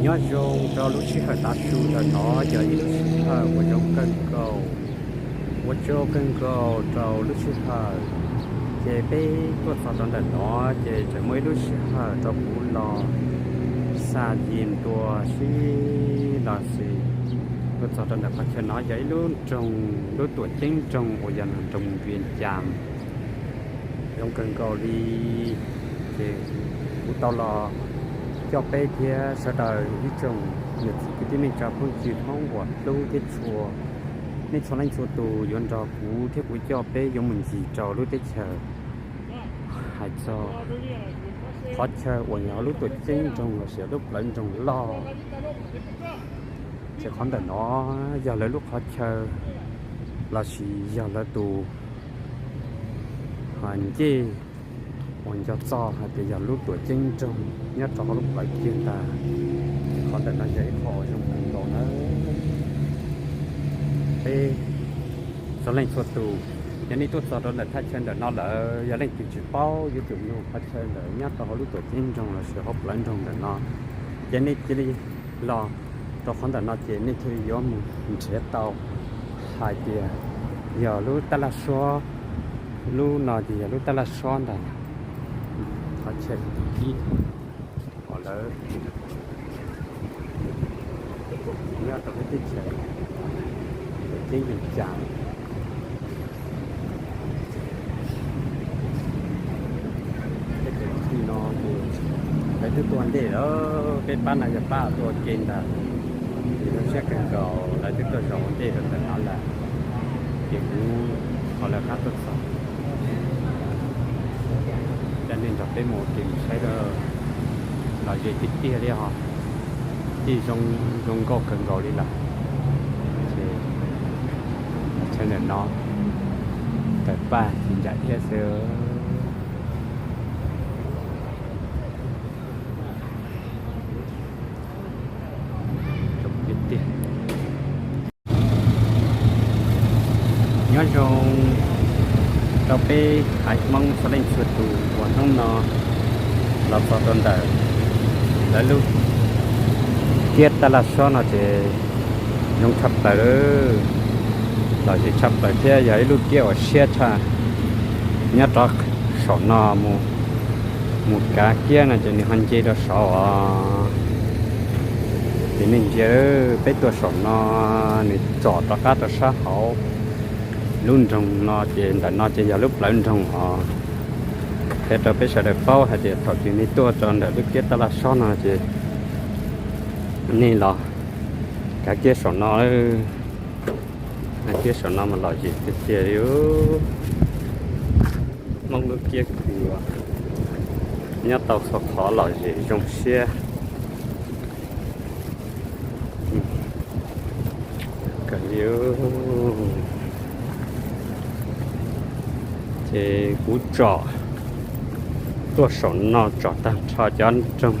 Nyob zoo rau lub sij hawm tav su ntawm no yog ib lub sij hawm uas zoo kawg nkaus, uas zoo kawg nkaus rau lub sij hawm. Ces peb tuaj txog rau ntawm no ces tseem muaj ib lub sij hawm rau kuv los xa yis ntua sib los xis. Tuaj txog rau ntawm qhov chaw no yog ib lub nroog, lub tuam ceeb nroog uas yog nroog Vias Cas zoo kawg nkaus li. Ces kuv tau los coj peb thiab sawv daws ib tsoom niam txiv kwv tij neej tsa phooj ywg Hmoob uas hlub thiab tshua, nej txhua leej txhua tus yuav nrog kuv thiab kuv coj peb yuav mus ncig rau lub teb chaws hais txog qhov chaw uas yog lub tuam ceeb nroog lossis lub plawv nroog loj. Ces qhov ntawm no yog lawv lub qhov chaw lossis yog lawv tus ncej uas nco txog hais tias yog lub tuam ceeb nroog nyob rau hauv lub plawv kiag ntag. Qhov ntawm no yog ib qho zoo kawg nkaus na. Peb txhua leej txhua tus, yog nej tuaj txog rau ntawm thaj chaw ntawm no lawm, yog leej twg tsis paub yuav tsum nug qhov chaw ntawm nyob rau hauv lub tuam ceeb nroog lossis hauv plawv nroog ntawm no, ces nej cia li los rau qhov ntawm no ces nej thiaj yuav mus nrhiav tau hais tias yog lub tab laj sob, lub no ces yog lub tab laj sob ntag. Qhov chaw ib, lawv nyob rau lub teb chaws Vias Cas. Teb chaws no lawv twb tuaj ntej lawm, peb pab no yog pab tuaj ua ke ntag. Ces zoo siab kawg nkaus lawv twb tuaj zaum ua ntej rau ntawm no lawm, ces kuv thov lawv qab tuaj txog. Coj nej nrog peb mus ua ke mus saib lom zem tiag tiag li os. Tij zoo, zoo nkauj kawg nkaus li lawm. Ces chaw ntawm no tawm paj tsis ntsam thiab xwb. Nyob zoo rau peb haiv Hmoob txhua leej txhua tus uas hnub no los txog rau ntawm lawv lub kiab tab laj sob no ces zoo tshaj plaws, lom zem tshaj plaws thiab yog ib lub kiab uas siab tshaj. Nyob rau saum no mus, mus kav kiab no ces nws ho nce rau saud os. Ces nej ntsia, peb tuaj saum no, nws tsom rov qab rau sab hauv lub nroog no ces ntawm no ces yog lub plawv nroog os. Qhia rau peb sawv daws paub hais tias thaum twg nej tuaj rau ntawm lub kiab tab laj sob no ces nej los kav kiab saum no, kiab saum no mas lom zem tiag tiag li. Hmoob lub kiab kws nyob tau txhua qhov lom zem zoo siab kawg li. Ces kuv tsom tuaj saum no tsom tag nrho cov nroog,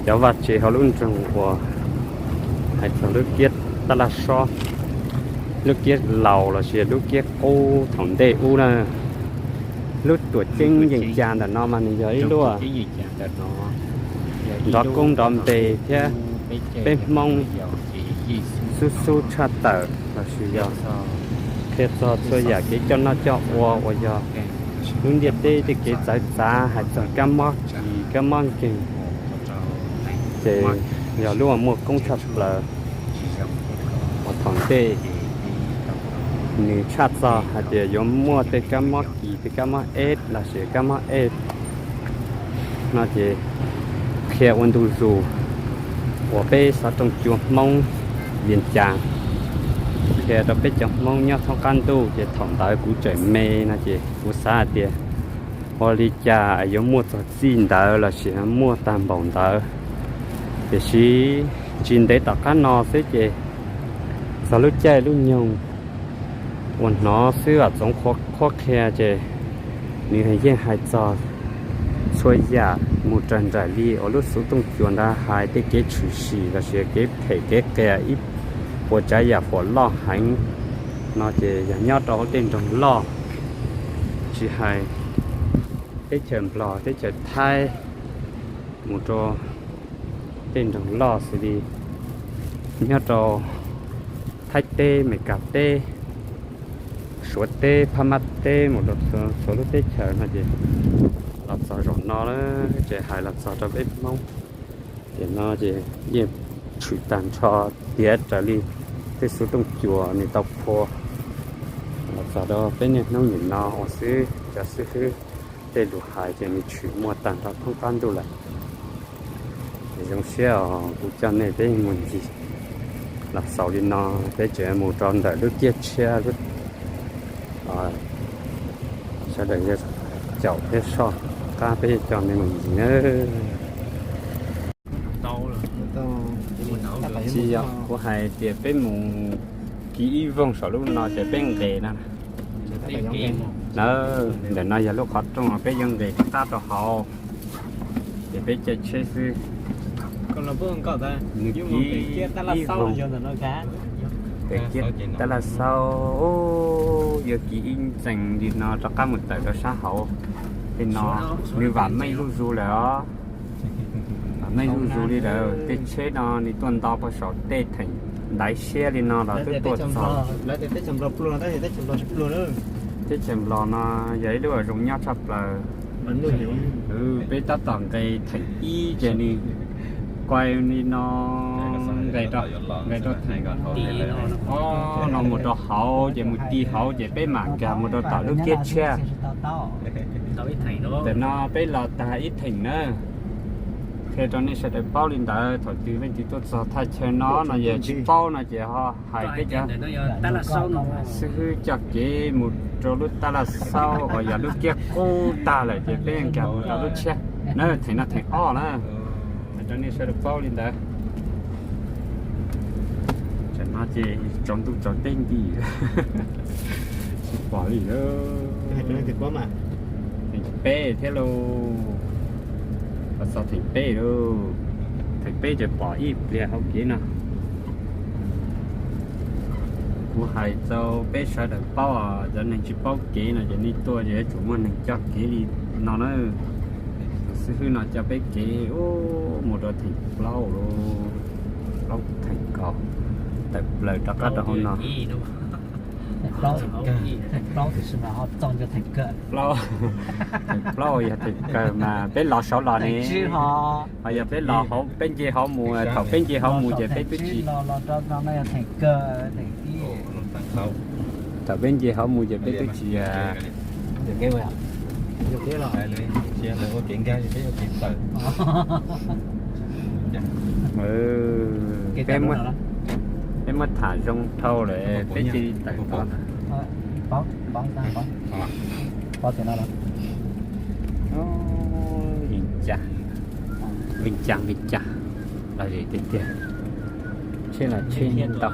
cov vaj tsev hauv lub nroog uas hais txog lub kiab tab laj sob, lub kiab laus lossis lub kiab qub thaum ntej ub na. Lub tuam ceeb yeej cas ntawm no mas nws yog ib lub nrov koob nrov npe thiab peb Hmoob xub xub tshaj tawm lossis yog qhia txog txhua yam kev coj noj coj ua uas yog lub ntiaj teb tej kev txawv txav hais txog kab mob kis kab mob nkeeg. Ces yog lub uas muaj koob tshaj plaws uas thaum ntej nws tshaj txog hais tias yuav muaj tej kab mob kis tej kab mob eb lossis kab mob ej no ces qhia ua ntu zus uas peb xov tooj cua Hmoob Vias Cas qhia rau peb cov Hmoob nyob thoob qab ntuj ces thaum ntawd kuv tseem me no ces kuv xav hais tias ua li cas yuav muaj txog txij ntawd lossis muaj tag npaum ntawd. Tiam sis tsis ntev tom qab no xwb ces txog lub caij lub nyoog uas hnov xwb vam txoov qhuab qhia ces nws yeej hais txog txhua yam mus raws nraim li uas lub xov tooj cua ntawd hais tej kev tshwm sim lossis kev phem kev qias ib puas tsav yam huam loj heev no ces yog nyob rau hauv tej nroog loj tsis hais teb chaws Nplog teb chaws Thaib mus rau Tej nroog loj xws li nyob rau Thaib teb, Meskas teb, Suav teb, Phab Mab teb, mus rau txhua lub teb chaws no ces los txog zaum no lawm ces hais los txog rau peb Hmoob. Tiam no ces yeej tshwm tag nrho tiav raws li tej xu tooj cuam nws tau phua los txog rau peb niaj hnub nim no ua xwb, cov xib hwb tej lus hais ces nws tshwm muaj tag nrho thoob qab ntuj lawm. Ces zoo siab os, kuv coj nej peb mus ncig los xaus li no, peb tseem mus rau ntawm lub kiab tshiab, sawv daws caum peb soj qab peb coj nej mus ncig na. Tsis yog kuv hais tias peb mus kis ib voog saum lub no ces peb nqes no. Na, ntawm no yog lub qhov rooj peb yuav nqes rov qab rau hauv, ces peb caij tsheb xwb. Nws kis ib voog, tab laj xaub, yuav kis ib ntxees li no rov qab mus tawm rau sab hauv. Tej no nws vam meej zuj zus lawm os. Vam meej zuj zus li lawm, tej tsheb no nws tuaj nto puag saum tej theem ntaiv siab li no los twb tuaj txog. Teb chaws Nplog no yog ib lub uas zoo nyob tshaj plaws. Peb tab tom nqes theem ib ces nws quaj li no, nqes rau theem ob no mus rau hauv ces mus ti hauv ces peb mam nkag mus rau tom lub kiab tshiab. Ntawm no peb los tag ib theem na. Qhia rau nej sawv daws paub li ntawd, thaum twg leej twg tuaj txog thaj chaw no no yog tsis paub no ces ho hais peb cov xib hwb coj kev mus rau lub tab laj xaub uas yog lub kiab qub tag lawm ces peb nkag mus rau lub tshiab na, theem no theem ob na. Hais rau nej sawv daws paub li ntawd. Tam no ces tsaus ntuj tsaus teb nti, tsis pom li. Theem peb thiab lauj, los txog theem peb lauj. Theem peb ces pom ib pliag hauv kev no. Kuv hais rau peb sawv daws paub, cov neeg tsis paub kev no ces nej tuaj ces yuav tsum muaj neeg coj kev li no na. Xib hwb no coj peb kev mus rau theem plaub, plaub theem nkaus, tawm plaws rov qab rau hauv no. Plaub, theem plaub yog theem kawg mas peb los saud los ne. Ho yog peb los hauv, peb nce hauv mus, thaum peb nce hauv mus ces peb twb tsis Thaum peb nce hauv mus ces peb twb tsis, peb muab tham zoo dhau lawm peb cia li tawm tod. Vij Cas, Vij Cas, Vij Cas, los zem tiag tiag. Tsheb los tsheb ntau.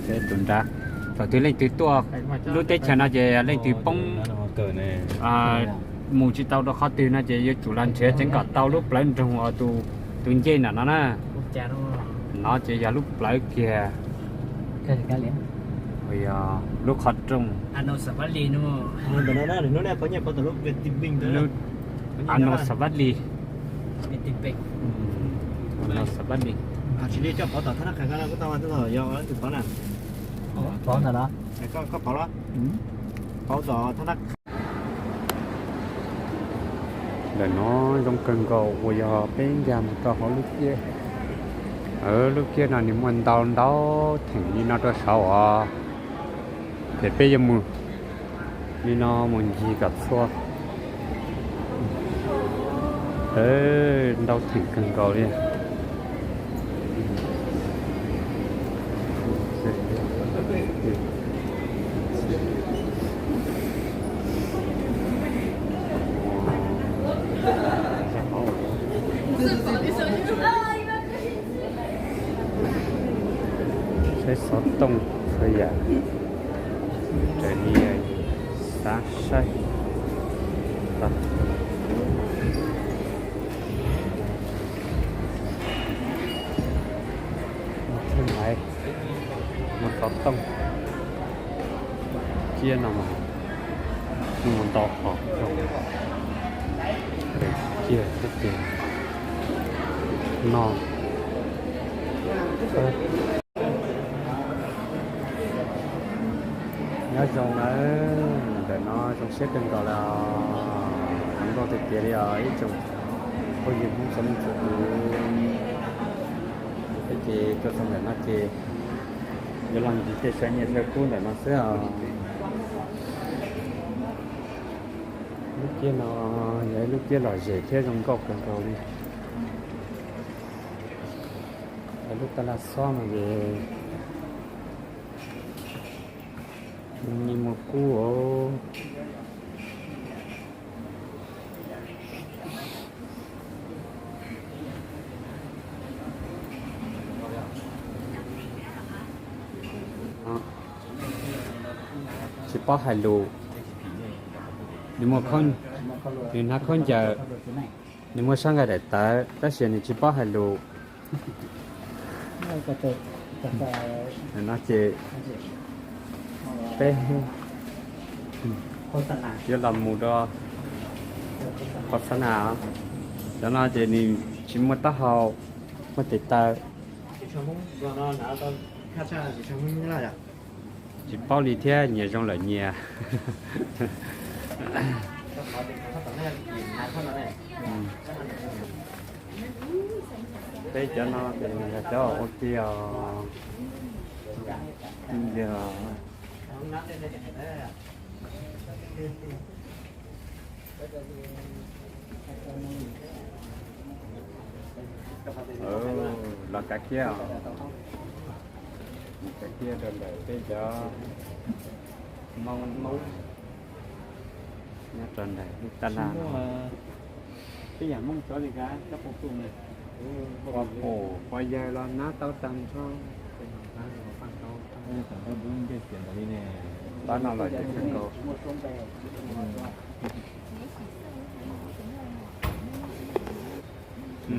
Tus nrad, thaum twg leej twg tuaj lub teb chaws no ces leej twg poob mus tsis tau rau qhov twg no ces yuav tsum los nrhiav tseev kom tau lub plawv nroog uas tus ncej ntawm no na. No ces yog lub plawv kiag, yog lub qhov rooj. Ano Savatli. Ano Savatli. Ntawm no zoo kawg nkaus uas yog peb nkag mus rau hauv lub kiab. Lub kiab no nws muaj ntau ntau theem li no rau saud os. Ces peb yuav mus li no mus ncig kom txhua. Ntau theem kawg nkaus li. Saib xov tooj txhua yam, raws li xav saib. Mus thwj maiv, mus xov tooj. Kiab no mas mus ntau hom zoo, kiag thiab ces No, nyob zoo nawb, ntawm no zoo siab kawg nkaus li os, zoo nkauj tiag tiag li os ib tsoom phooj ywg Hmoob txhua leej txhua tus. Peb ces tuaj txog ntawm no ces yuav los ncig tej saw nyiaj saw kub ntawm no xwb os. Lub ciab no yog ib lub ciab lom zem thiab zoo nkauj kawg nkaus li. Lub tab laj xob no ces nyiaj muaj kub os. Tsis paub hais lus, nws muaj, nws hnav khaub ncaws, nws muaj sab nqaij daim tawv tab sis nws tsis paub hais lus. No ces peb yuav los mus rau qhov xab nas, cov no ces nws tsis muaj taub hau, muaj tes taw. Tsis paub li thiab, nyias zoo lawm nyias. Peb cov no ces yog cov ua ke os. Los kav kiab, kav kiab rau ntawm peb cov Hmoob nyob rau ntawm lub tab laj. Pos pum pos yawg los nab tau tag nrho. Pab no los ces kawg nkaus.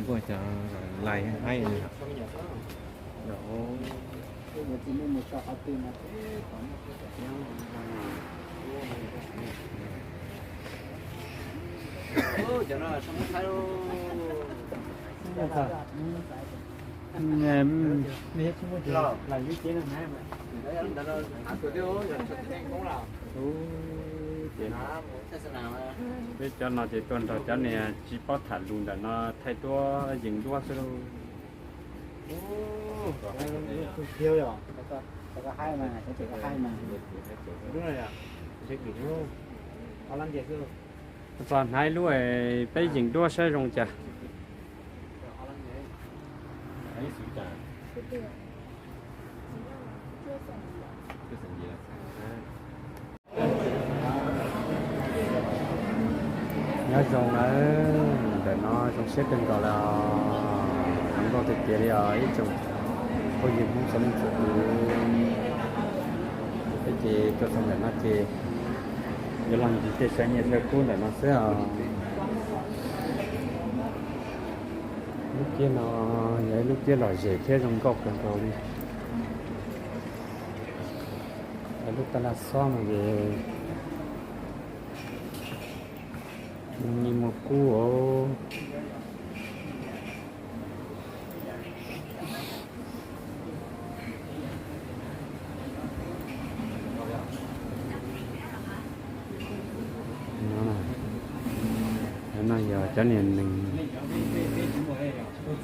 Kuj cov lais haib li. Peb cov no ces tuaj nrog cov niag tsis paub tham lus ntawm no thaij duab yees duab xwb lauj. Txog hnav ib lub peb yees duab saib zoo cas. Nyob zoo nawb, ntawm no zoo siab kawg nkaus li os, zoo nkauj tiag tiag li os ib tsoom phooj ywg Hmoob txhua leej txhua tus. Peb ces tuaj txog ntawm no ces yuav los ncig tej saw nyiaj saw kub ntawm no xwb os. Lub ciab no yog ib lub ciab lom zem thiab zoo nkauj kawg nkaus li. Lub tab laj xob no ces nyiaj muaj kub os. No yog cov niag neeg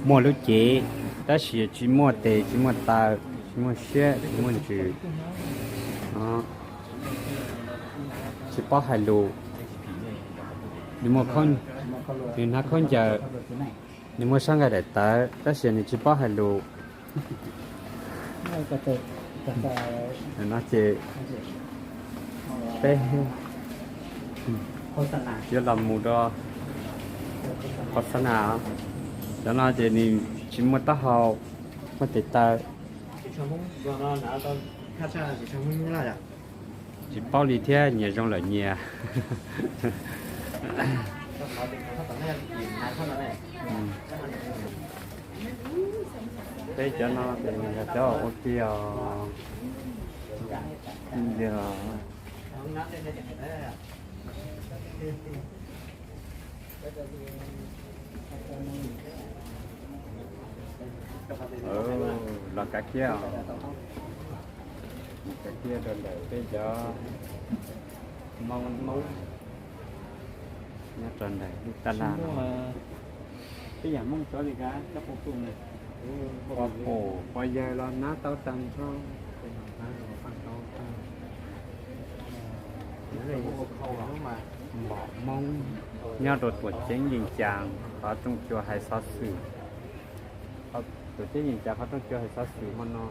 muaj lub cev tab sis tsis muaj tes tsis muaj taw, tsis muaj siab tsis muaj ntsws, tsis paub hais lus. Nws muaj, nws hnav khaub ncaws, nws muaj sab nqaij daim tawv tab sis nws tsis paub hais lus. No ces peb yuav los mus rau qhov xab nas, cov no ces nws tsis muaj taub hau, muaj tes taw. Tsis paub li thiab, nyias zoo lawm nyias. Peb cov no ces yog cov ua ke os. Los kav kiag, kav kiag rau ntawm peb cov Hmoob, Hmoob nyob rau ntawm lub tab laj no. Peb yam Hmoob tov li ka, pos pum pos yawg los nab tau tag nrho. Npom Hmoob nyob rau Tuam Ceeb Yees Cas qhov rooj cua hais xov xwm. Tuam Ceeb Yees Cas qhov rooj cua hais xov xwm hmo no.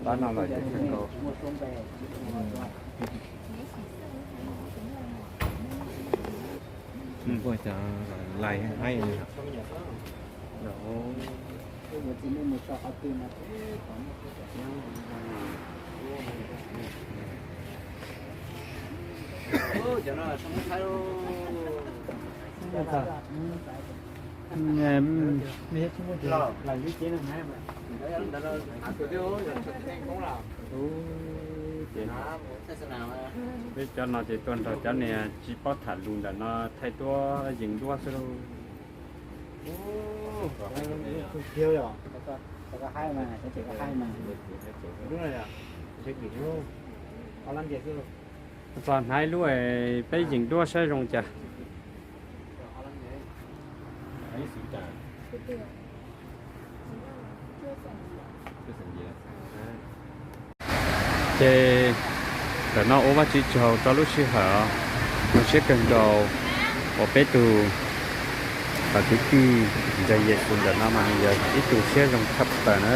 Pab no los ces kawg nkaus. Kuj cov lais haib. Peb cov no ces tuaj nrog cov niag tsis paub tham lus ntawm no thaij tuaj yees duab xwb lauj. Txog hnav ib lub peb yees duab saib zoo cas. Ces ntawm no ua Vajtswv tsaug rau lub sij hawm, zoo siab kawg nkaus uas peb tus kwv tij ntxawg Yexus ntawm no mas nws yog ib tug siab zoo tshaj plaws na.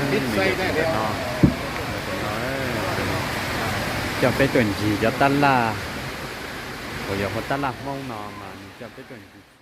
Nws yog tus ntawm no, tus no coj peb tuaj ncig cov tab laj uas yog hauv tab laj Hmoob no mas nws coj peb tuaj ncig